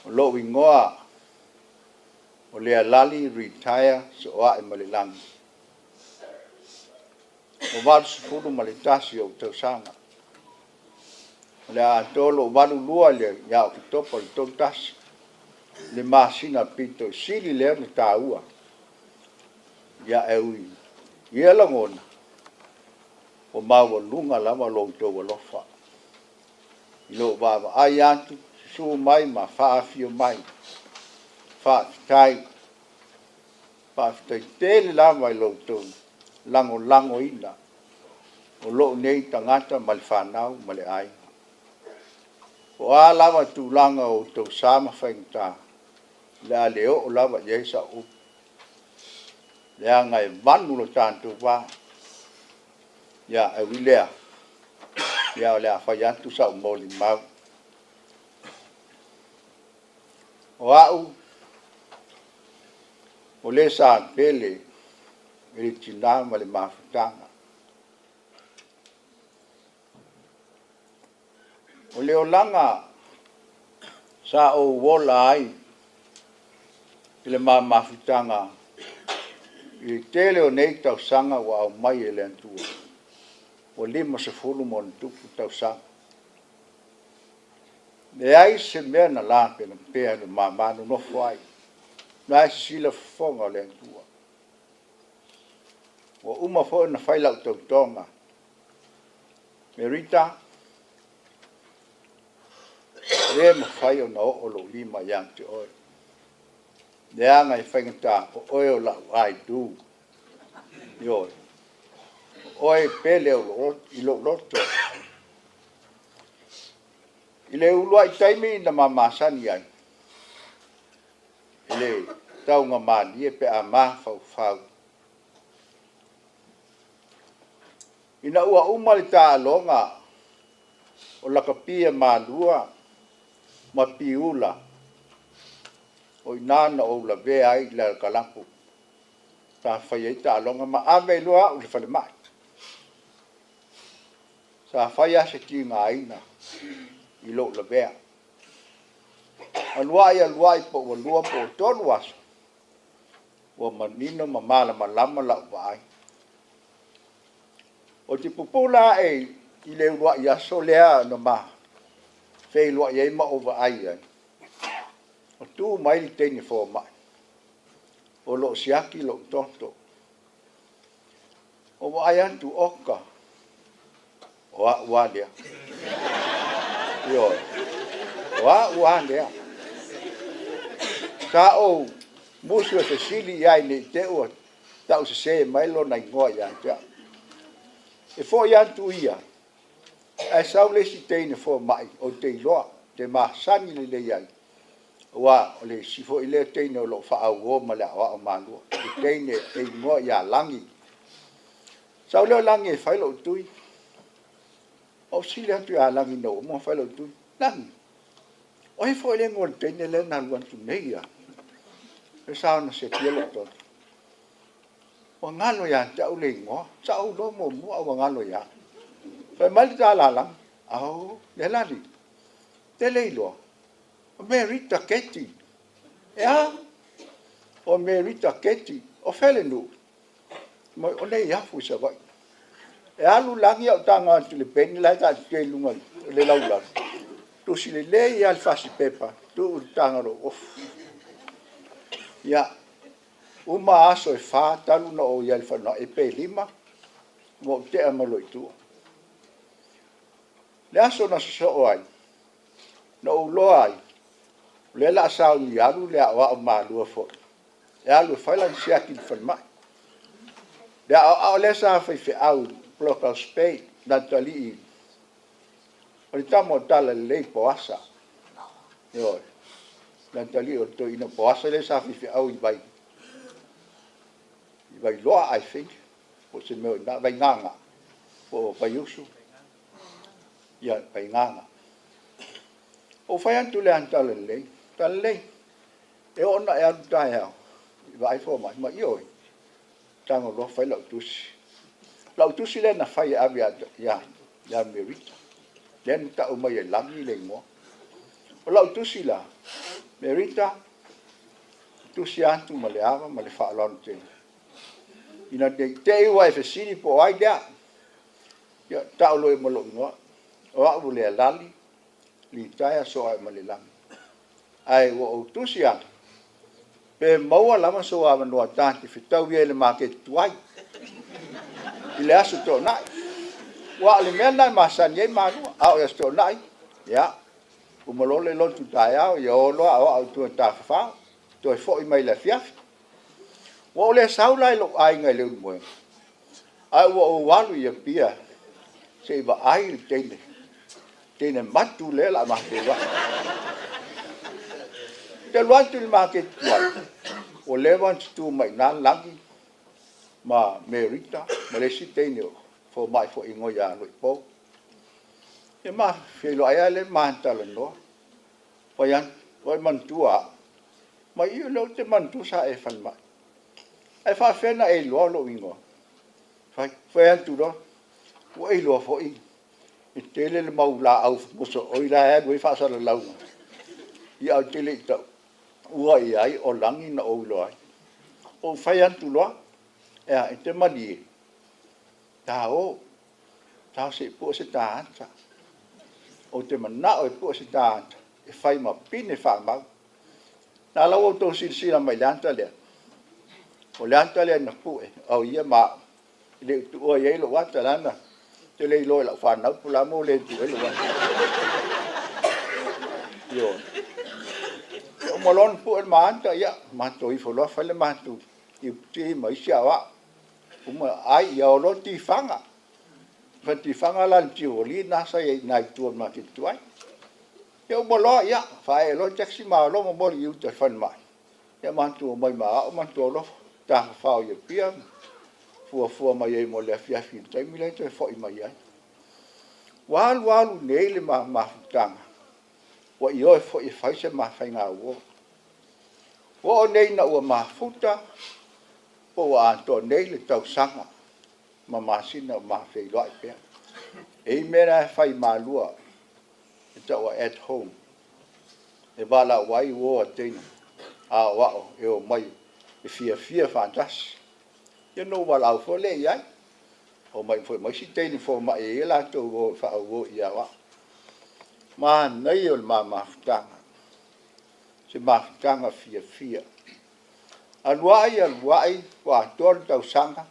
O lou igoa o Lealali Retire Sooaemalelagi. Ua 81 ou tausaga. O le a atoa lou 82 ia Oketopa i le 31, le masina pito sili lea ona taua. Ia e ui i ia lagona, ua maualuga lava lo outou alofa i lou vaavaai atu, susu mai ma faafio mai. Faafetai. Faafetai tele lava i lo outou lagolagoina o lou nei tagata ma le fanau ma le aiga. Po o a lava tulaga o outou sa ma faigata, o le a le oo lava i ai sau upu, leaga e vanu lo tatou va. Ia, e ui lea, ia o le a fai atu sau molimau. O au, o le sa pele i le tina ma le mafutaga. O le olaga sa ou ola ai i le ma mafutaga i le tele o nei tausaga ua aumai e le Atua, ua 50+ tausaga. Leai se mea na lapelapea i le ma nonofo ai, la e sisila fofoga o le Atua. Ua uma foi ona fai lau tautoga. Merita, e le mafai ona oo lou lima ia te oe, leaga e faigata o oe o lau I do. Ioe, o oe e pele i lou loto. I le uluai taimi na ma masani ai, e le taugamalie pe a mafaufau ina ua uma le taaloga o lakapi a Malua ma Piula, o i ina na ou lavea ai i le alakalapu sa fai ai taaloga ma ave ai loa au i le falemai. Sa fai lava se tigaina i lou lavea. Alu ai alu ai po ua 2 po ua 3 aso, ua manino ma malamalama lau vaai. Ou te pupula ae i le uluai aso lea na ma feiloai ai ma ou vaai ai, o tu mai le teine fomai o lo o siaki lou toto. Ou vaai atu, oka, o au lava lea. Ioe, o au lava lea. Sa ou musu e fesili i ai ne i te i ua tausese mai lona igoa ia te au. E foi atu ia, ae sau le isi teine fomai ou te iloa, ou te masani lelei ai, aua o le isi foi lea teine o lo o faaauo ma le aoao o Malua, le teine e igoa ia Lagi. Sau lea o Lagi e fai lou tui. Ou fesili atu ia Lagi ina ua uma ona fai lou tui, Lagi, o ai foi le igoa o le teine lea na alu atu nei lava, lea sa ona siakia lou toto? Ua galo ia te au le igoa. Sa ou iloa muamua ae ua galo ia au. Fai mai le tala a Lagi, ao, Lealali, e te le iloa, o Merita Keti. E a? O Merita Keti, o fea le nuu? O Neiafu i Savaii. E alu Lagi ae ou tago atu i le peni la e taatitia i luga o le laulau, tusi lelei lava le fasipepa, tuu i le taga o lou ofu. Ia, uma aso e 4 talu ona ou i ai i le falemai, pe 5, ua ou tea mai loa i tua. Le aso na sosoo ai, na ou iloa ai, o lea o le a sauni e alu le aoao o Malua foi, e alu e fai lana siaki i le falemai. Le aoao lea sa faifeau i le Blockhouse Bay, Natalii, o le tama o Talalelei Poasa. Ioe, Natalii o le toeaina Poasa lea sa faifeau i Vailoa, I think, po o se mea o i ina, Vaigaga, po o Vaiusu, ia, Vaigaga. Ou fai atu lea ia Talalelei, Talalelei, e oo ina e alu taeao e vaai fomai, ma ioe, tago loa fai lau tusi. Lau tusi lea na fai e ave ia Merita, lea na tau mai e Lagi le igoa. O lau tusi la, Merita, tusi atu ma le ava ma le faaaloalo tele, ina ne i te i ua e fesili po o ai lea, ia tau loa ma lou igoa, o au o Lealali Litaea Sooaemalelagi. Ae ua ou tusi atu, pe maua lava sou avanoa ta te fetaui ai i le maketi tuai i le Aso Toonai. Aua o le mea lena e masani ai malua, a oo i le Aso Toonai, ia, uma loa le lotu taeao, ia o loa aoao i tua e tafafao, toe foi mai i le afiafi. Ua ou le sau la i lou aiga i Leulumoega, ae ua ou alu i Apia se i vaai le teine, teine matu lea o le a ma feiloai. Ou te alu atu i le maketi tuai, ua leva ona tutu mai i ina Lagi ma Merita ma le isi teine fomai foi e igoa ia Loipou. Ia ma feiloai lava lea ma talanoa. Fai atu, ua e manatua au? Mai, ioe, o lea ou te manatua sa e falemai. Ae faapefea ona e iloa lou igoa? Fai atu loa, ua e iloa foi e tele le mau laau mosooi la e alu ai faasalalauga. Ia ae ou te le i taua i ai o Lagi na ou iloa ai. Ou fai atu loa, e a, e te malie, ta o, ta o se i pue se ta ata. Ou te manao e pue se ta ata e fai ma pine faamau. Na ala ua outou silasila mai i le ata lea, o le ata lea na pue, o ia ma au, e le i tuua i ai lou ata, leaga ou te le iloa i lau fanau po o le a le mea ua le tuu ai lou ata. Ioe. Ia uma loa ona pue le ma ata, ia matou ifo loa fai le matou iputi ma isi aoao. Uma ai, ia o loa tifaga. Fai tifaga la le Tivoli lena sa i ai i ina i tua i le maketi tuai. Ia uma loa, ia faaee loa le taxi ma o loa momoli i uta i le falemai. Ia matou omai ma aoao matou o loa tafafao i Apia, fuafua mai ai mo le afiafi i le taimi lea e toe foi mai ai. Ua alu alu nei le mafutaga, ua ioe foi e fai se ma faigauo. Ua oo nei ina ua mafuta po ua atoa nei le tausaga ma masina o ma feiloai pea. E i ai mea la e fai malua e tau o at home, e valaau ai uo a teine aoao e omai e fiafia faatasi. Ia ona ou valaau foi lea i ai. Omai foi ma isi teine fomai e i ai latou uo e faauo i aoao. Manaia o le ma mafutaga, se mafutaga fiafia. Alu ai, alu ai, ua atoa le tausaga,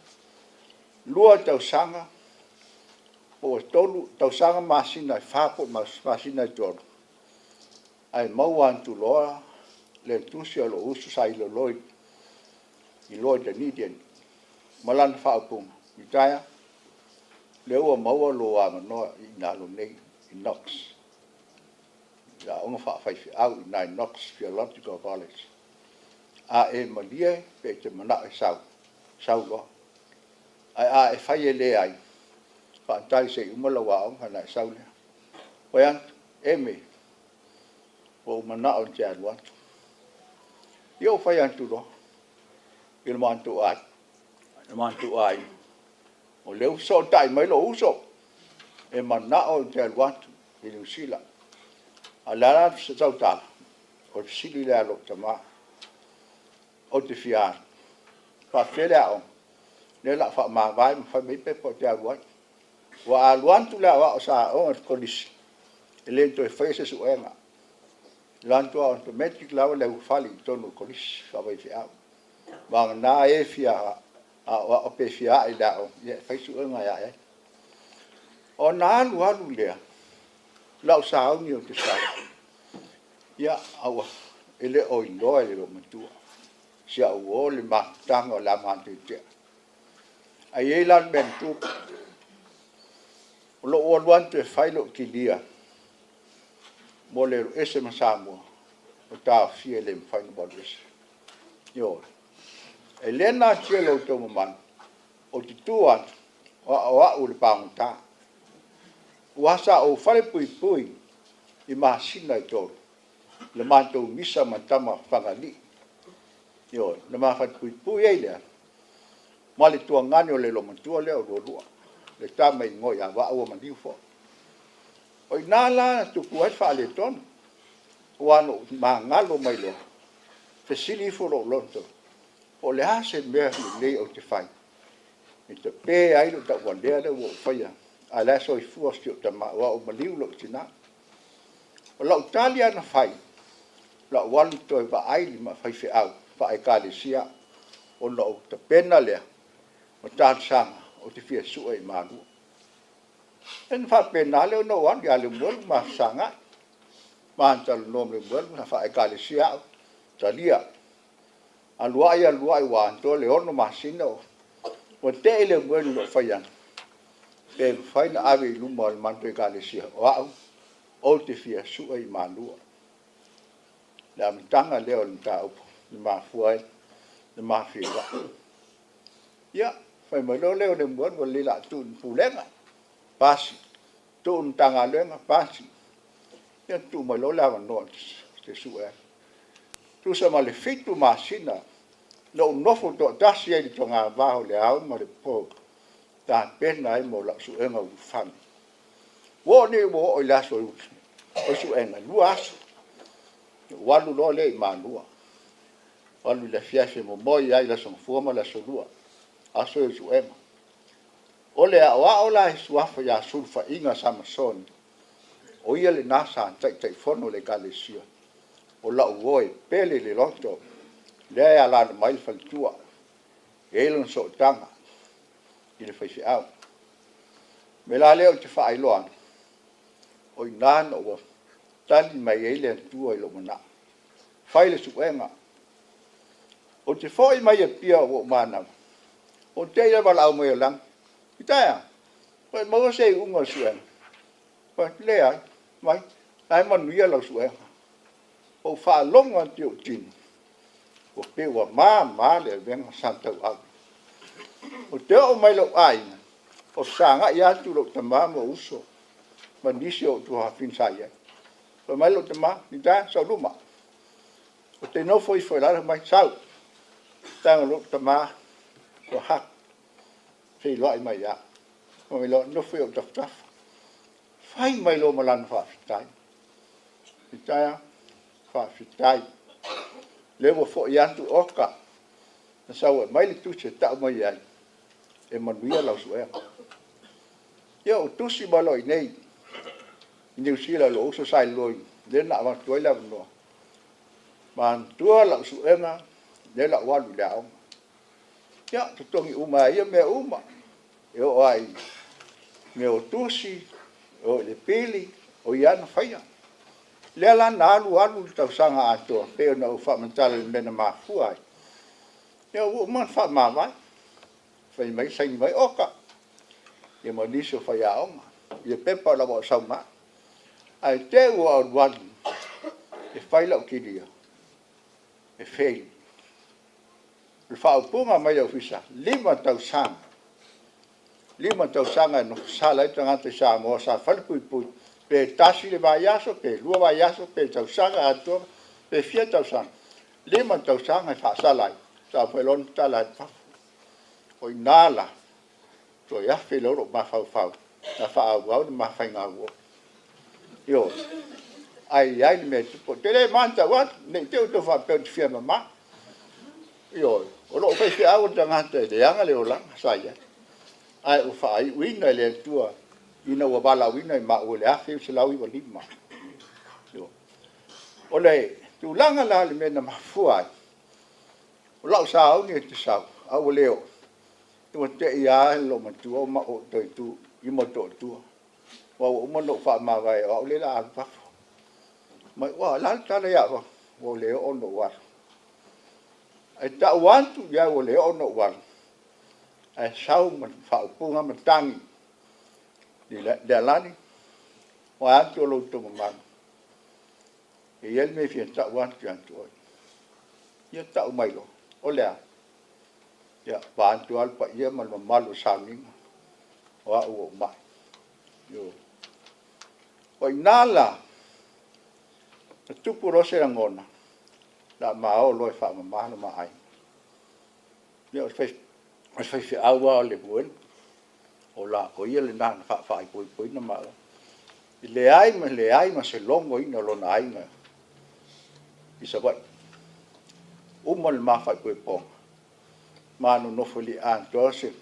2 tausaga, po ua 3 tausaga masina e 4 po o masina e 3, ae maua atu loa le tusi a lou uso sa iloilo i Dunedin ma lana faaupuga, Itaea, lea ua maua lou avanoa i ina nei i Knox, i le aoga faafaifeau i ina i Knox Theological College. A e malie pe e te manao e sau, sau loa. Ae a e fai e leai, faatali se i uma lau aoga ona e sau lea. Fai atu, Eme, ua ou manao ou te alu atu. Ia ou fai atu loa i le matou aiga, o lea ua fesootai mai lou uso, e manao ou te alu atu i Niu Sila. A o le a la sau tala? O le fesili lea a lou tama. Ou te fia alu. E faapefea le aoga? O lea o le a faamavae ma fai mai pepa ou te alu ai. Ua alu atu le aoao sa aoga i le kolisi, e le toe faia se suega. E alu atu automatic lava le ulufale i totonu o le kolisi faafaifeau. Vagana e fia aoao pe fia ae i le aoga, ia e fai suega e ae ai. Ona alu alu lea, lau sauni ou te sau, ia, aua e le o iloa e le loomatua si au uo le mafutaga o le a matetea. Ae i ai la le mea na tupu, o lou alu atu e fai lou kilia mo le alu ese ma Samoa, ua taofia e le mafai ona ou alu ese. Ioe. E le natia i lo outou mamalu, ou te tu atu, o au le pagota. Aua sa ou falepuipui i masina e 3 i le matou misa ma tama Fagalii. Ioe, na ma falepuipui ai lea ma le tuagane o le loomatua lea o Lualua, le tama e igoa ia Vaauamaliu foi. O i ina la na tupu ai le faaletonu. Aua na ou magalo mai loa, fesili ifo lou loto, po o le a se mea lelei ou te fai e tape ai lou tauvalea lea ua ou faia, a o la e soifua si ou tama, aua ua maliu lou tina. O lau tali lava na fai, o le a ou alu toe vaai i le faifeau faale-Ekalesia ona ou tapena lea ma talosaga ou te fia sue i Malua. Ona faapena lea ona ou alu ia Lemuelu ma fesagai, ma talanoa ma Lemuelu na faale-Ekalesia au, talia. Alu ai alu ai ua atoa le 6 masina ua tei Lemuelu i lou fai atu, pe mafai ona ave i luma o le matou Ekalesia, o au ou te fia sue i Malua. Le amataga lea o le mataupu na mafua ai ona ma feiloai. Ia, fai mai loa lea o Lemuelu, ua lelei o le a tuu i le Pulega, pasi, tuu i le Matagaluega, pasi. Ia tuu mai loa le avanoa ou te sue ai. Tusa ma le 7 masina na ou nofo toatasi ai i le togavao i le ao ma le po, e tapena ai mo lau suega ulufale. Ua oo nei ua oo i le aso o le suega, e 2 aso, ona ou alu loa lea i Malua. Ou alu i le afiafi e momoe ai i le Aso Gafua ma le Aso Lua, aso ia o suega. O le aoao la i suafa ia Sulufaiga Samasoni, o ia lena sa Taitaifono o le Ekalesia, o lau uo e pele i le loto, lea e alaala mai le faletua, e i ai lona sootaga i le faifeau. O le mea la lea ou te faailoa atu, o i ina na ou tali mai ai le Atua i lou manao, fai le suega. Ou te foi mai Apia ua ou manava, ou te i lava i le valaau mai o Lagi, Itaea, ua e maua se iuga o le suega? Ou fai atu, Leai. Fai mai, o la e manuia lau suega. Ua ou faalogo atu i ou tino, ua pei ua mama le avega sa tauave. Ou te oo mai i lou aiga, o fesagai atu lou tama ma ou uso ma nisi o ou tuafafine sa i ai. Fai mai lou tama, Itaea, sau i luma. Ou te nofo ifo i lalo, fai mai, sau. Tago loa lou tama, ua hug, feiloai mai ia au. Fai mai loa, nofo i ou tafatafa. Fai mai loa ma lana faafetai. Itaea, faafetai. O lea ua foi atu oka, na sau e aumai le tusi e tau mai ai, e manuia lau suega. Ia, ua tusi mai loa i inei i Niu Sila i lou uso sa i lea na avatu ai le avanoa. Manatua lau suega, lea o le a ou alu i le aoga. Ia, totogi uma lava e ia mea uma. E oo lava i mea o tusi, e oo i le pili, o ia lava na faia. O lea la na alu alu le tausaga atoa, pei ona ou faamatala i le mea na mafua ai, ia ua uma ona faamavae. Fai mai saini mai oka, ia ma nisi o faiaoga i le pepa ina ua ou sau ma au. Ae te i ua ou alu alu e fai lau kilia, e fail. O le faaupuga mai le Ofisa, 5 tausaga, 5 tausaga e nofosala ai le tagata i Samoa sa falepuipui, pe tasi le vaiaso, pe 2 vaiaso, pe tausaga atoa, pe fia tausaga, 5 tausaga e faasala ai, faatoa mafai loa ona tatala atu i fafo. O i ina la, toe afe loa lou mafaufau na faaauau le ma faigauo. Ioe. Ae i ai le mea e tupu. Ou te le matau atu, ne i te i ua outou faapea ou te fia mama. Ioe. O lou faifeau o le tagata e leaga le olaga sa i ai, ae ua faaiuina e le Atua ina ua valaauina i maua i le 1995. Ioe. O le tulaga la i le mea na mafua ai, o lau sauni ou te sau, ae ua le oo, ua te i lava le loomatua ma ou toe tu i ma toatua, aua ua uma ona ou faamavae o au lea o le a alu i fafo. Mai, ua, o le a le tala ia oe? Ua le oo ona ou alu. Ae tau atu i ai ua le oo ona ou alu, ae sau ma le faaupuga matagi, Lealani, vaeatu lo outou mamalu, e i ai le mea e fia tau atu ia te oe. Ia tau mai loa. O le a? Ia, vaeatu lava le paia ma le mamalu o le sauniga, o au ua ou mai. Ioe. O i ina la, na tupu loa se lagona, o le a ma o loa e faamama le ma aiga. Ia, o le faifeau lava o Lemuelu, o ia lena na faafaaipoipoina maua. E leai ma leai ma se logoina o lona aiga. i Savaii. Uma le ma faaipoipoga, ma nonofo i le atoa se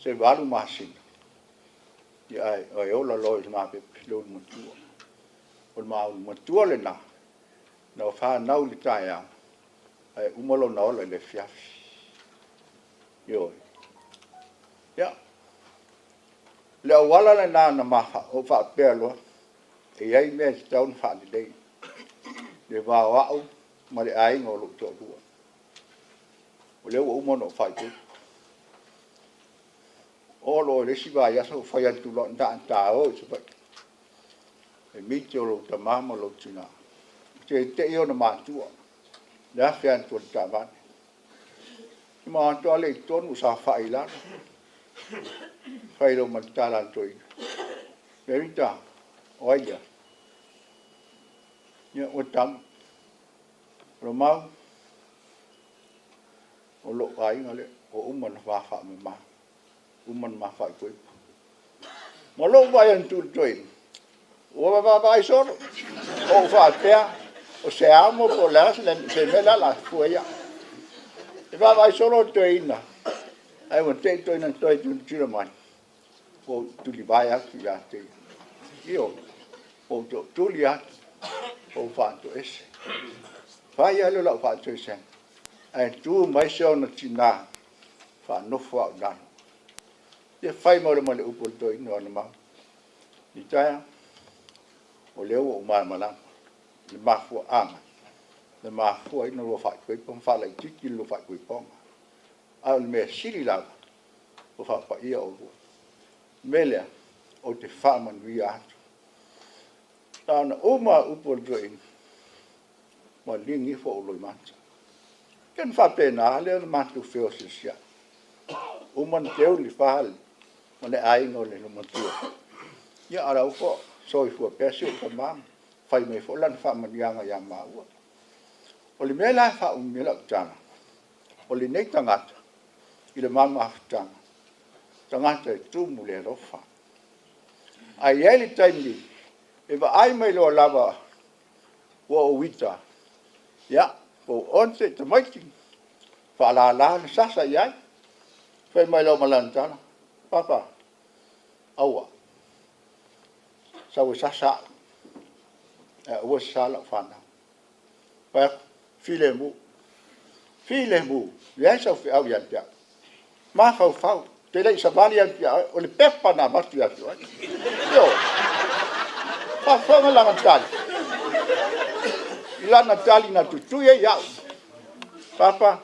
8 masina, ae ola loa i le mapepe le ulumatua. O le ma ulumatua lena, na fanau i le taeao, ae uma lona ola i le afiafi. Ioe. Ia, le auala lena na ou faapea loa, e i ai mea e tatau ona faalelei, le va o au ma le aiga o lou toalua. O lea ua uma ona ou faaipoipo. Oo loa i le isi vaiaso ou fai atu loa, na ona ta o i Savaii e meet lou tama ma lou tina. Teitei ona matua, le afe atu o le taavale. Ma o atu lava lea i totonu ou saofai i lalo. Fai loa ma le tala a le toeaina. Verita, o ai lea? Ia, ua tama. Lomau, o lou aiga lea, ua uma ona ma faamama, uma ona ma faaipoipo. Ma lou vaai atu i le toeaina, ua vaavaai solo. Ou faapea, o se amo po o le a se mea le a fua ia. E vaavaai solo le toeaina, ae ua te i le toeaina toe tilotilo mai, ua ou tulivae atu ia te ia. Ioe, ua ou tootuli atu, ua ou faatoese. Fai lava lea o lau faatoesega, ae tu mai si ona tina, faanofo au i lalo. Ia fai mai loa ma le upu a le toeaina o Lemau. Itaea, o lea ua ou malamalama i le mafuaaga na mafua ai ona lua faaipoipo ma faalaitiiti le lua faaipoipoga. A o le mea sili lava, ua faapaia oulua. O le mea lea, ou te faamanuia atu. Na ona uma lava o upu a le toeaina, maligi ifo ou loimata. Ia ona faapena lava lea ona matou feosiosiai. Uma ona teu le fa ma le aiga o le olomatua, ia a o la ua soifua pea si ou tama, fai mai foi lana faamanuiaga ia maua. O le mea la e faaumi ai lau tala, o lenei tagata i le ma mafutaga, tagata e tumu i le alofa. Ae i ai le taimi e vaai mai loa lava ua ou ita, ia, po o oe le tamaiti, faalala le sasa i ai, fai mai loa ma lana tala, Papa, aua, sau e sasa au, ae aua e sasa lau fanau. Fai atu, filemu, filemu, leai sau feau ia te au. Mafaufau, ou te le i savali atu ia oe, o le pepa na avatu ia te oe. Ioe. Faafofoga lana tali, i lana tali na tutui ai au. Papa,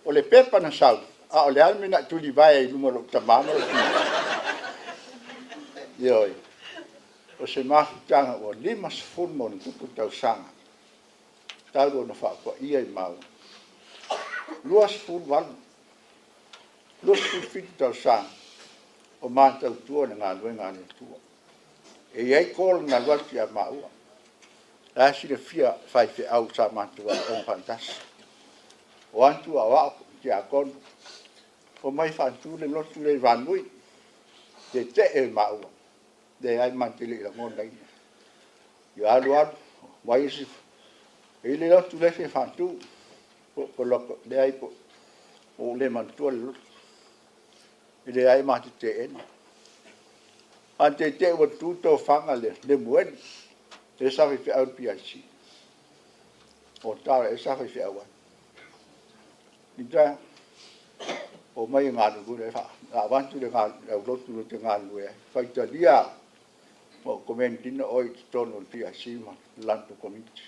o le pepa na sau, a o le a le mea na e tulivae ai i luma o lou tama ma lou tina? Ioe. O se mafutaga ua 50+ tausaga talu ona faapaia i maua. 28, 27 tausaga o ma tautua i le galuega a le Atua. E i ai call na alu atu ia maua. La e silafia faifeau sa matou aooga faatasi. O atu a o au tiakono, omai faatu le lotu lea i Vanui. Tetee maua. Leai, ma te le i lagonaina. Ia alu alu, omai isi, e i ai le lotu la e fia faatu. Leai, ua ou le manatua le lotu. E leai ma te teena. A tetee ua tu tofaga le Lemueli, lea sa faifeau i le PIC. O tala ea sa faifeau ai. Ita, omai e galulue, a avatu le aulotu e te galulue ai, faitalia au, ma ou commend ina oe i totonu o le PIC ma le latou komiti.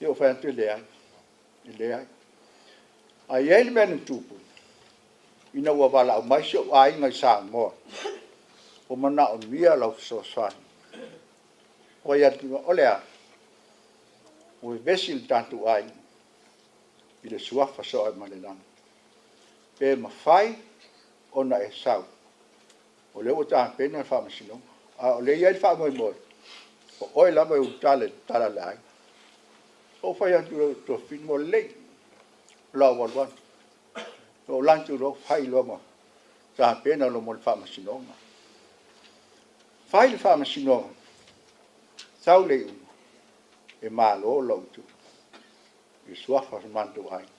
Ia ou fai atu e leai, e leai. Ae i ai le mea na tupu, ina ua valaau mai si ou aiga i Samoa, ua manaomia lau fesoasoani. Fai atu, o le a? Ua vevesi le tatou aiga i le suafa Sooaemalelagi. Pe mafai ona e sau, o lea ua tapena le faamasinoga, a o lea e i ai le faamoemoe, o oe lava e ulutala i le tala a le aiga. Ou fai atu i lou tofina, ua lelei, o le a ou alu atu. Ou alu atu loa fai loa ma tapena loa mo le faamasinoga. Fai le faamasinoga, sau le iuga, E malo lou itu i suafa o si matou aiga.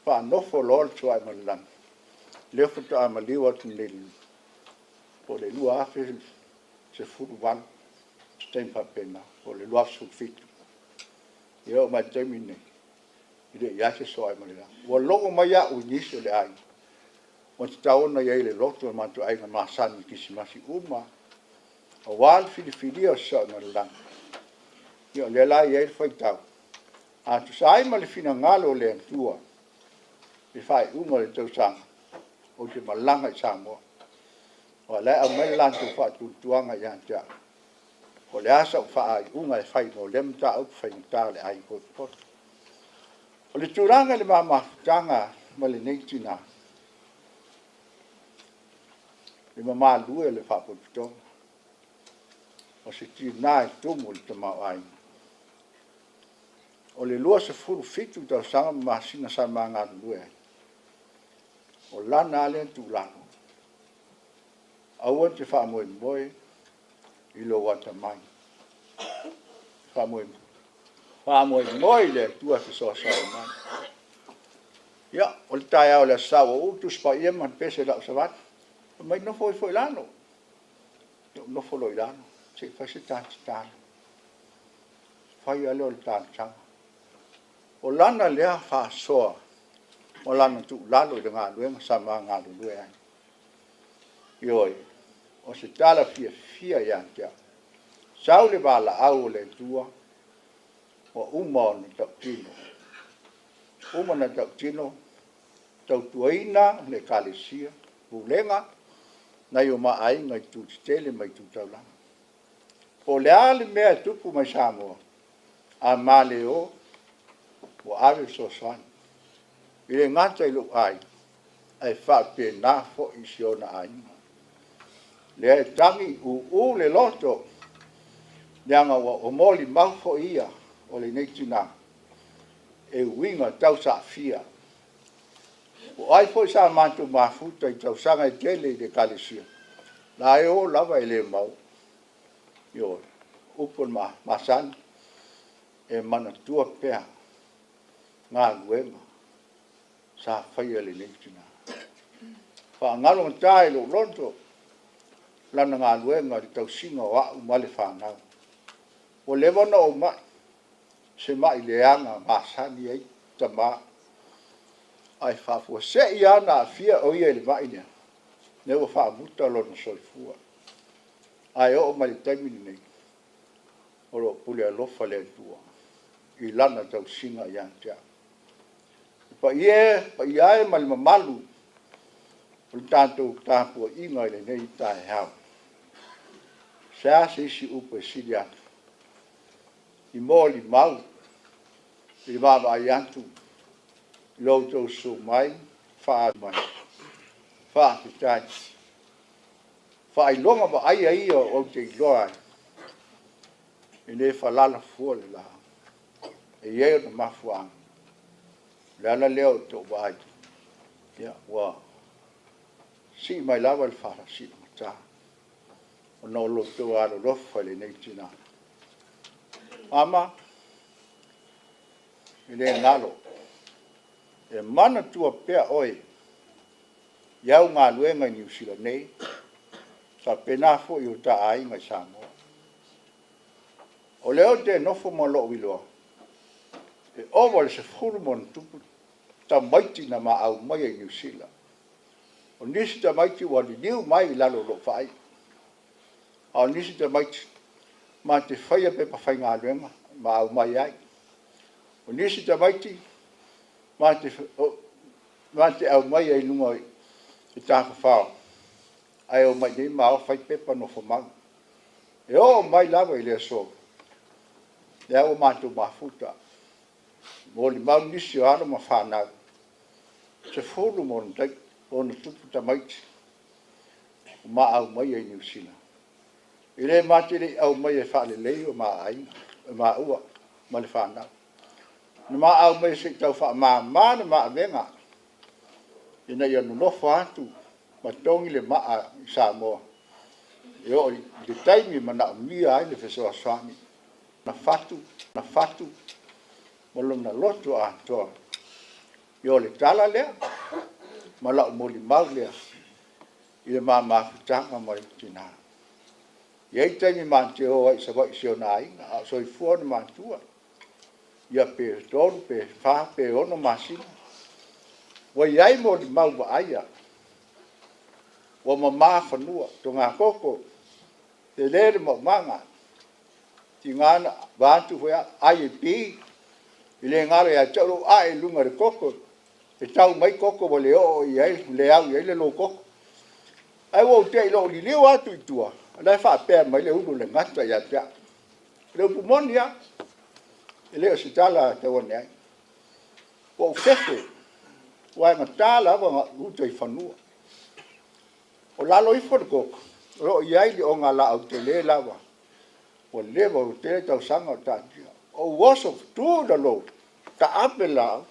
Faanofo loa le Sooaemalelagi, lea faatoa maliu atu nei po o le 2018, se taimi faapena, po o le 2017. Ia oo mai i le taimi lenei, e le i i ai se Sooaemalelagi. Ua logo mai au i nisi o le aiga, ua tatau ona i ai i le lotu a le matou aiga masani i Kerisimasi uma aua le filifilia o se Sooaemalelagi. Ia o lea la e i ai le faitau, a tusa ai ma le finagalo o le Atua i le faaiuga o le tausaga, ou te malaga i Samoa. Aua o la e aumai le latou faatuatuaga ia te au, po o le a sau faaiuga e fai mo lea mataupu faigata o le aiga potopoto. O le tulaga i le ma mafutaga ma lenei tina, le mamalu e o le Faalapotopotoga, o se tina e tumu i le tamaoaiga. O le 27 tausaga ma masina sa ma galulue ai, o lana lava lea tuualalo, aua e te faamoemoe i lou atamai, faamoemoe i le Atua e fesoasoani mai. Ia, o le taeao o le Aso Sa ua uu le Tusi Paia ma le pese i lau savali, fai mai, nofo ifo i lalo. Ou nofo loa i lalo se i fai se ta tatalo. Fai lava lea o le talosaga. O lana lea faasoa ma lana tuualalo i le galuega sa ma galulue ai. Ioe, o se tala fiafia ia te au. Sau le valaau a le Atua, ua uma ona tautino, uma ona tautino, tautuaina le Ekalesia, pulega, nai o ma aiga i itu tetele ma itu taulaga. Po o le a le mea e tupu mai Samoa, a ma le o, ua ave le fesoasoani. E le gata i lou aiga, ae faapena foi i si ona aiga. Lea e tagi uu le loto, leaga ua molimau foi ia o lenei tina e uiga tau saafia. O ai foi sa matou mafuta i tausaga e tele i le Ekalesia, na e o lava e le maua. Ioe, o upu masani, e manatua pea galuega sa faia e lenei tina. Faagalogata i lou loto lana galuega i le tausiga o au ma le fanau. Ua leva ona ou mai, se mai leaga masani ai tama, ae faafuasei lava ona aafia o ia i le mai lea, lea ua faamuta lona soifua. Ae oo mai i le taimi lenei, o lo o pule alofa le Atua i lana tausiga ia te au. Le paia e, paia e ma le mamalu o le tatou tapuaiga i lenei taeao. Se a se isi upu e sili atu i molimau i le vaavaai atu i lo outou susu mai, faaali mai, faafetai. Faailoga vaaia ia ou te iloa ai, e le falala fua le la, e i ai ona mafuaaga. O le ala lea o le vaai, ia, ua sii mai lava le faasilagata ona o lo outou alolofa i lenei tina. Mama, e le galo, e manatua pea oe i au galuega i Niu Sila nei, faapena foi i o ta aiga i Samoa. O lea ou te nofo ma lou iloa, e ova i le 10+ tamaiti na ma aumaia i Niu Sila. O nisi tamaiti ua liliu mai i lalo o lou vaai, a o nisi tamaiti ma te faia pepa faigaluega ma aumai ai. O nisi tamaiti ma te aumaia i luga i tafafao, ae omai i inei ma o fai pepa nofomau. E oo mai lava i le aso, lea ua matou mafuta, molimau nisi o alo ma fanau, 10+ tamaiti ua ma aumaia i Niu Sila. E le ma te le i aumaia e faalelei o ma aiga, maua ma le fanau. Na ma aumaia se i tau faamama le ma avega, ina ia nonofo atu ma togi le maa i Samoa e oo i le taimi e manaomia ai le fesoasoani. Na fatu, na fatu ma lona loto atoa. Ia o le tala lea ma lau molimau lea i le ma mafutaga ma le tina. E i ai taimi ma te o ai i Savaii i si ona aiga, a o soifua ona matua, ia pe 3 pe 4 pe 6 masina. Ua i ai molimau vaaia, ua mama fanua, togatogo, tele le maumaga, tiga na vaeatu foi au, IAP, e le galo ia te au lou ae i luga o le koko, e tau mai koko ua le oo i ai, le au i ai le loukoko. Ae ua ou te i lou liliu atu i tua, o la e faapea mai le ulu o le gata ia te au. O le upu moni lava, e le o se tala tau ane ai. Ua ou fefe, ua aigata lava ona uta i fanua. O lalo ifo o le koko, o lo o i ai le ogalaau tele lava, ua leva, ua tele tausaga o taatia. Ou oso tu i lalo, taape le laau,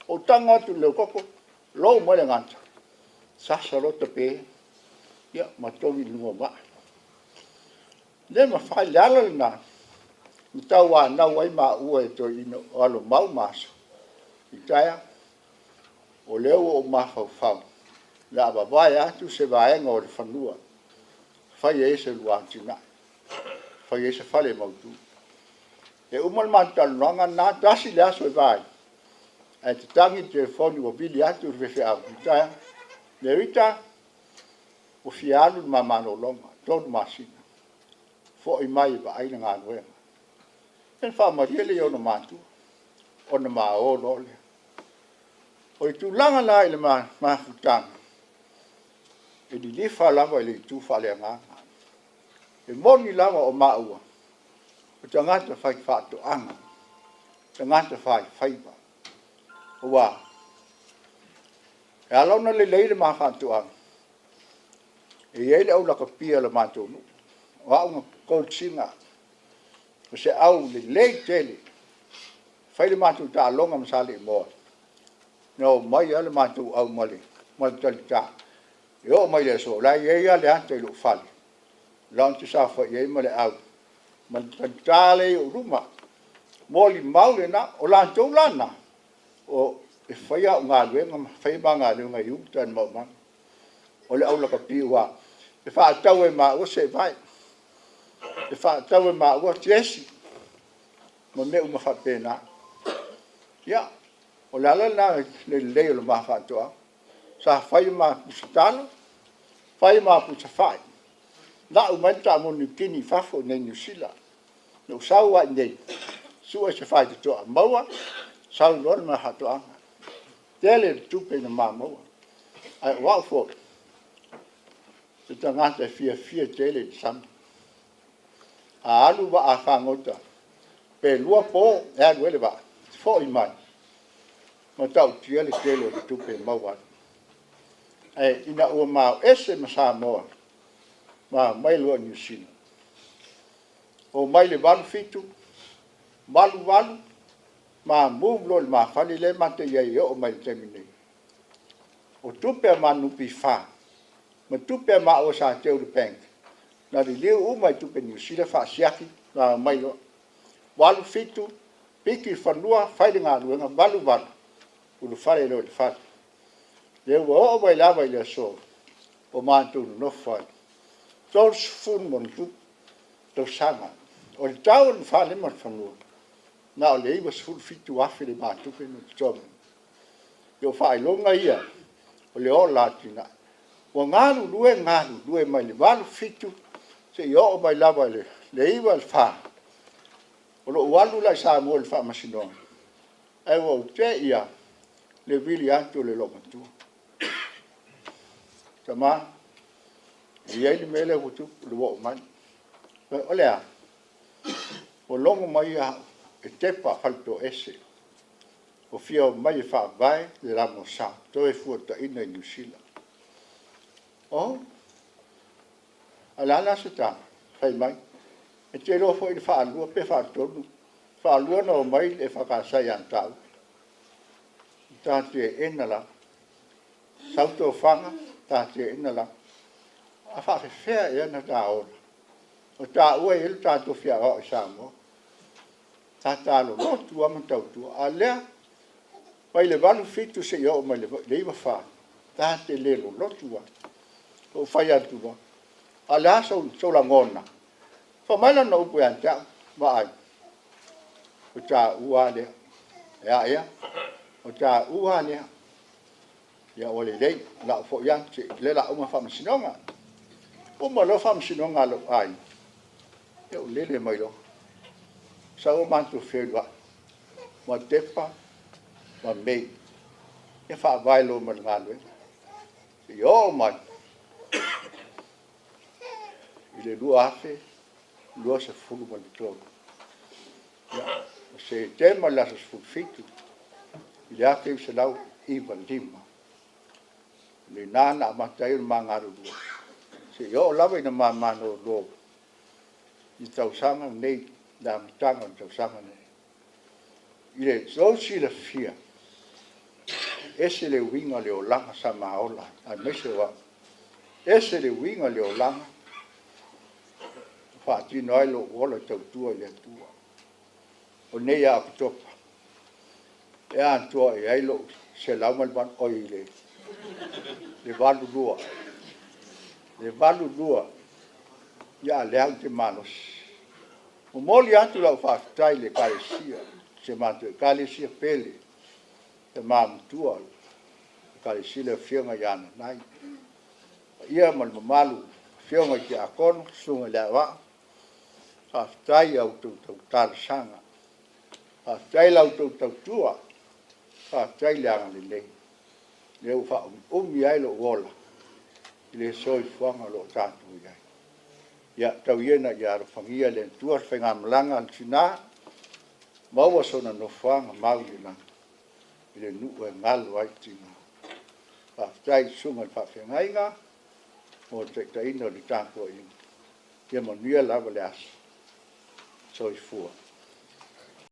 ou tago atu i le leukoko, lou mai le gata, sasa loa tape, ia ma togi i luga o maa. Le mafai, le ala lena na tauanau ai maua e toeaiina o Alomau ma Aso, Itaea, o lea ua ou mafaufau, o le a vavae atu se vaega o le fanua e fai ai se lua atinae, fai ai se fale mautu. E uma le matou talanoaga lena, tasi le aso e va ai, ae tatagi le telefoni ua vili atu le faifeau, Itaea, Nerita, ua fia alu le ma malologa, 3 masina, foi mai e vaai le galuega. Ona faamalie lea i ona matua, ona ma o loa lea. O le tulaga la i le mafutaga, e lilifa lava i le itu faaleagaga. E moni lava o maua, o tagata faifaatoaga, tagata faifaiva. Ua e ala ona lelei le ma faatoaga, e i ai le au lakapi a le matou nuu, o au na coach ina, o se au lelei tele. Fai le matou taaloga ma Saleimoa, na omai lava le matou au ma le talita. E oo mai i le aso, o la e i ai lava le ata i lou fale, o la ou te saofai ai ma le au ma le talita lea i ou luma. Molimau lena, o latou la na, o e faia au galuega ma fai ma galuega i uta i le maumaga. O le au lakapi ua e faatau e maua seevae, e faatau e maua tiesi ma mea uma faapena. Ia, o le ala lena o le lelei o le ma faatoaga. Sa fai ma pusa talo, fai ma pusa fai, lau mai le taamu Niu Kini i fafo i inei i Niu Sila. Na ou sau lava i inei, sue se faitotoa maua, sau loa le ma faatoaga. Tele le tupe na ma maua. Ae o au foi, se tagata e fiafia tele i le sami. A alu vaa fagota, pe 2 po e alu ai le vaa, foi mai, matautia le tele o le tupe e maua ai. Ae ina ua ma o ese ma Samoa, ma omai loa i Niu Sila, omai le 87, 88, ma move loa i le ma fale lea ma te i ai e oo mai i le taimi nei. O tupe a ma NPF ma tupe a maua sa teu i le bank, na liliu uma i tupe Niu Sila faasiaki ma omai loa. 87, piki le fanua, fai le galuega, 88, ulufale loa i le fale. Lea ua oo mai lava i le aso, o matou nonofo ai, 30+ tausaga. O le tau o le fale ma le fanua, na o le $97,000 le ma tupe na totogi. O faailoga ia o le ola atinae. Ua galulue galulue mai le 87 seia oo mai lava i le 94, o lou alu la i Samoa i le faamasinoga, ae ua ou te i lava le vili atu o le loomatua. Tama, e i ai le mea lea ua tupu i le ua oo mai. O le a? Ua logo mai au e tepa faletoese, ua fia omai e faavae le LMS, Toefuataiga i Niu Sila. Oh, a o le a la se tala? Fai mai, e te iloa foi le faalua pe faatolu, faalua na omai le EFKS ia taua. Ta teena lava. Sau tofaga, ta teena lava. A faafefea ea ona ta ola? O taua e i ai le ta tofi aoao i Samoa. Ta lolotu lava ma tautua. A o lea, mai le 87 seia oo mai le 94, ta te le lolotu lava. Ou fai atu loa, a o le a sou lagona? Fai mai lana upu ia te au, vaai, o taua lava lea. E a ea? O taua lava lea. Ia ua lelei, o le a ou foi atu, o lea o le a uma le faamasinoga. Uma loa le faamasinoga a lou aiga, ia ou lele mai loa. Sau matou feiloai ma Tepa ma Mei, ia faavae loa ma le galuega. Seia oo mai i le 2023. Ia, o Setema i le aso 17 i le 1995, o i ina na amata ai ona ma galulue, seia oo lava ina ma malolo i le tausaga lenei, i le amataga o le tausaga lenei. I lou silafia, e ese le uiga o le olaga sa ma ola ai, aemaise o au. E ese le uiga o le olaga na faatino ai lou ola e tautua i le Atua. O nei ia Oketopa e atoa i ai lou 108, oi le 82. Le 82, a o lea ou te malosi. E momoli atu lau faafetai i le Ekalesia, si a matou Ekalesia pele, le tama matua o le Ekalesia le Afioga ia Nanai, le paia ma le mamalu i afioga i tiakono, susuga i le auvaa, faafetai i a outou talosaga, faafetai i la outou tautua, faafetai le agalelei, o lea ua faaumiumi ai lou ola i le soifuaga o lo o tatou i ai. Ia tau ia ina ia alofagia e le Atua le faigamalaga a le tina, maua sona nofoaga mau i le lagi i le nuu e galo ai tina. Faafetai i le susuga i le faafeagaiga mo le taitaiga o le tapuaiga. Ia manuia lava le aso. Soifua.